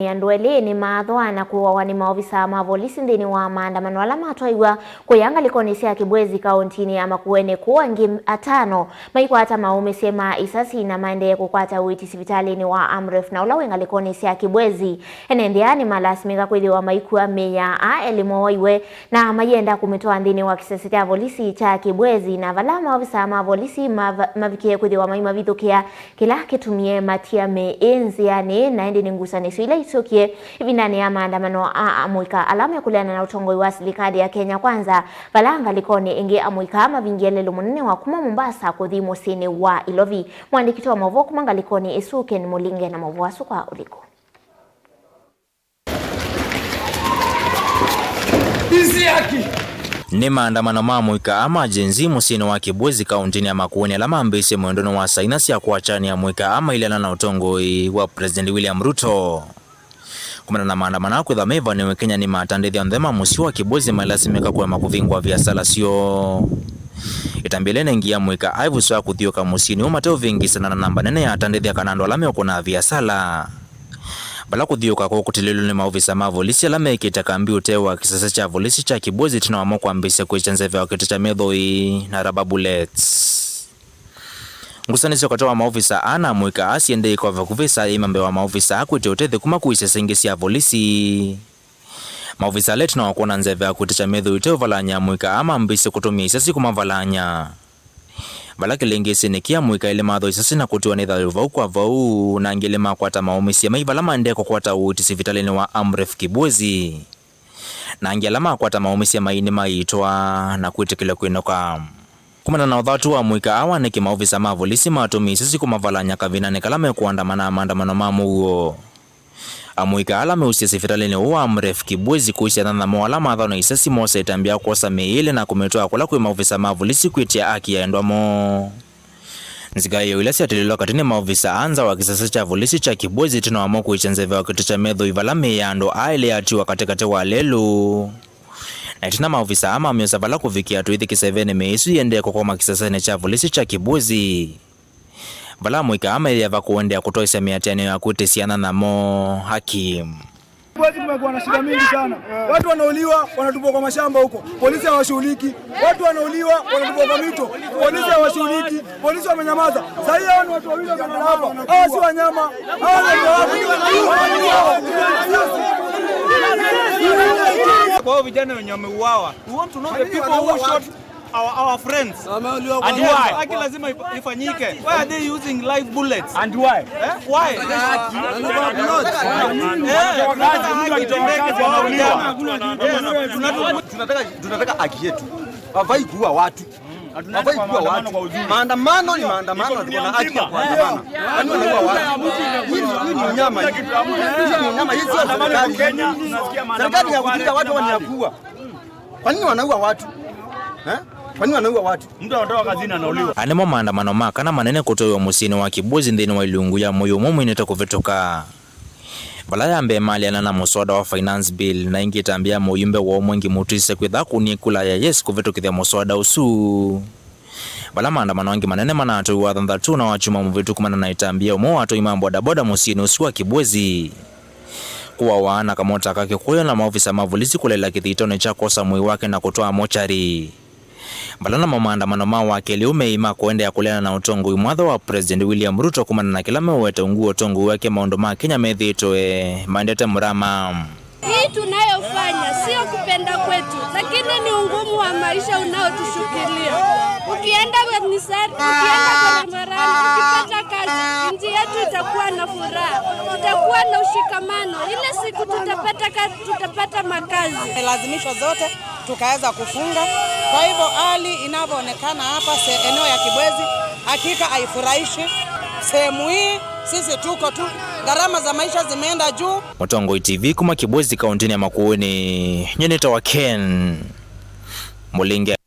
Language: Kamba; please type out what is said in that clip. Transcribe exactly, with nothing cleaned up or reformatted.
Andũ elĩ nĩmaathwa na kũawa nĩ maovisa ma volisi nthĩnĩ wa maandamano ala matwaiw'a kũya ngalĩkonĩ sya Kibwezi kaũntinĩ ya Makueni, kũu angĩ atano maikwata maũmĩsye ma isasi na maendee kũkwata ũiiti sivitalĩnĩ wa Amref na ũla wĩ ngalĩkonĩ sya Kibwezi. Ene nthĩ aa nĩmalasimĩka kwĩthĩwa maikua mĩĩ ya aa elĩ mooaiwe na mayenda kũmĩtwaa nthĩnĩ wa kĩsese kya volisi kya Kibwezi, na vala maovisa ma volisi mava-, mavikie kwĩthĩwa maimavithũkĩa kĩla kĩtumie matia mĩĩ ĩ nzĩanĩ, na ĩndĩ nĩ ngusanĩsyo ila isyokie ĩvindanĩ ya maandamano a amũika ala mekũleana na ũtongoi wa silikalĩ ya Kenya Kwanza, vala ngalĩkonĩ ĩngĩ amũika mavingie lelũ mũnene wa kuma Mombasa kũthi mũsyĩnĩ wa Ilovi. Mũandĩki witũ wa maũvoo kuma ngalĩkonĩ ĩsu, Ken Mũlinge, na maũvoo asu kwa ũliku. Nĩ maandamano ma amũika aa ma Gen Z mũsyĩnĩ wa Kibwezi, kaũntinĩ ya Makueni, ala mambĩĩsye mwendonĩ wa saa inya sya kwakya nĩ amũika aa maileana na ũtongoi wa President William Ruto. Kumana na maandamano aa kwĩthwa maivanĩwe Kenya, nĩmatandĩthya onthe ma mũsyĩ wa Kibwezi mailasimĩka kũema kũvingũa viasala syoo. Ĩtambya ĩla ĩnengie amũika aa ĩvuso ya kũthiũũka mũsyĩnĩ ũũ mateũvĩngĩĩsana na namba nene ya atandĩthya kana andũ ala meũkũnaa viasala. Vala kũthiũũka kũu kũtilĩlwe nĩ maovisa ma volisi ala mekĩte kambi ũtee wa kĩsese kya volisi kya Kibwezi ĩtina wamo kwambĩĩsya kwĩkya nzeve wa kĩtĩ kya methoi na rubber bullets. Ngusanĩsyo katĩ wa maovisa aa na amũika aa syendee kwa vakuvĩ saa ĩmwe mbee wa maovisa aa kwĩtya ũtethyo kuma kwĩ isese ingĩ sya volisi. Maovisa ala ĩtina wa kwona nzeve ya kwĩtĩkya methoi ĩteũvalany'a amũika aa mambĩĩsye kũtũmĩa isasi kũmavalany'a. Vala kĩlĩngĩĩsĩnĩ kĩĩ amũika elĩ mathwa isasi na kũtiwa nĩ thayũ vau kwa vau, na angĩ elĩ makwata maũmĩsye mai vala maendee kũkwata ũiiti sivitalĩnĩ wa Amref Kibwezi. Na angĩ ala makwata maũmĩsye mai nĩmaiitwa na kwĩtĩkĩlw'a kwĩnoka. Kumana na ũthatu wa amũika aa wanĩke, maovisa ma volisi matũmĩie isasi kũmavalany'a kavindanĩ kala mekũandamana maandamano ma mũuo. Amũika ala meusĩe sivitalĩnĩ ũũ wa Amref Kibwezi kũisya anyanyae moo ala mathawa na isasi, moosa ĩtambya ya kwosa mĩĩ ĩlĩ na kũmĩtwaa kũla kwĩ maovisa ma volisi kwĩtya aki ya endwa moo. Nzika ĩyo ila syatilĩlwa katĩ nĩ maovisa aa nza wa kĩsese kya volisi kya Kibwezi ĩtina wamo kũĩkya nzeve wa kĩtĩ kya methoi vala mĩĩ ya andũ aa elĩ yatiwa katĩkatĩ wa lelũ. Na ĩtina maovisa aa mamyosa vala kũvikĩa tũithi kĩsevenĩ, mĩĩ ĩsu yĩendee kũkwama kĩsesenĩ kya volisi kya Kibwezi. Vala amũika aa meethĩa va kũendeea kũtwaĩsya mĩatĩanĩo ya kwĩtĩsya anyanyae moo aki. Kibwezi tumekuwa na shida mingi sana. Watu wanauliwa, wanatupwa kwa mashamba huko. Polisi hawashughuliki. Watu wanauliwa, wanatupwa kwa mito. Polisi hawashughuliki. Polisi wamenyamaza. Saa hii hawa ni watu wawili wamelala hapa. Hawa si wanyama. Hawa ni watu. Kwa hao vijana wenye wameuawa, we want to know the people who shot our, our friends. And why? Haki lazima if-, ifanyike. Why are they using live bullets? And why? Eh? Why? Eh, tunataka haki itendeke kwa hao vijana. Eh, tunataka, tunataka haki yetu. Hawafai kuua watu. Hawafai kuua watu. Maandamano ni maandamano, tuko na haki ya kuandamana. Kwani wanaua watu? Hii ni, hii ni unyama hii. Hii ni unyama, hii sio serikali. Serikali ya kulinda watu ni ya kuua. Kwa nini wanaua watu? Eh? Kwa nini wanaua watu? Mtu anatoka kazini anauliwa. Aa nĩmo maandamano ma kana manene kũtwaiwa mũsyĩnĩ wa Kibwezi nthĩnĩ wa ilungu ya mwei ũmwe mwĩnĩte kũvĩtũka, vala ya mbee maleana na mũswada wa Finance Bill, na ĩngĩ ĩtambya ya mũyumbe wa ũmwe Ngimutu Isese kwĩtha akũnie kula ya yes kũvĩtũkĩthya mũswada ũsu. Vala maandamano angĩ manene manatwaiwa thanthatũ na wa kyumwa mũvĩtu kumana na ĩtambya ya ũmwe wa atwai ma bodaboda mũsyĩnĩ ũsu wa Kibwezi kũawa na kamota ka Kĩkũyũ na maovisa ma volisi kũlelya kĩthitonĩ kya kwosa mwĩĩ wake na kũtwaa mochari. Vala namo maandamano ma wakelĩ ũu meĩ ma kũendeea kũleana na ũtongoi mwatha wa President William Ruto kumana na kĩla meũweta ungu wa ũtongoi wake, maũndũ ma Kenya methĩĩtwe maendete mũrama. Hii tunayofanya sio kupenda kwetu, lakini ni ugumu wa maisha unaotushikilia. Ukienda kanisani, ukienda barabarani, ukipata kazi, nchi yetu itakuwa na furaha, tutakuwa na ushikamano. Ile siku tutapata kazi, tutapata makazi. Tumelazimishwa zote, tukaweza kufunga. Kwa hivyo hali inavyoonekana hapa se-, eneo ya Kibwezi, hakika haifurahishi. Sehemu hii sisi tuko tu, gharama za maisha zimeenda juu. Mũtongoi T V kuma Kibwezi kaũntinĩ ya Makueni, nyie nĩtawa Ken Mũlinge.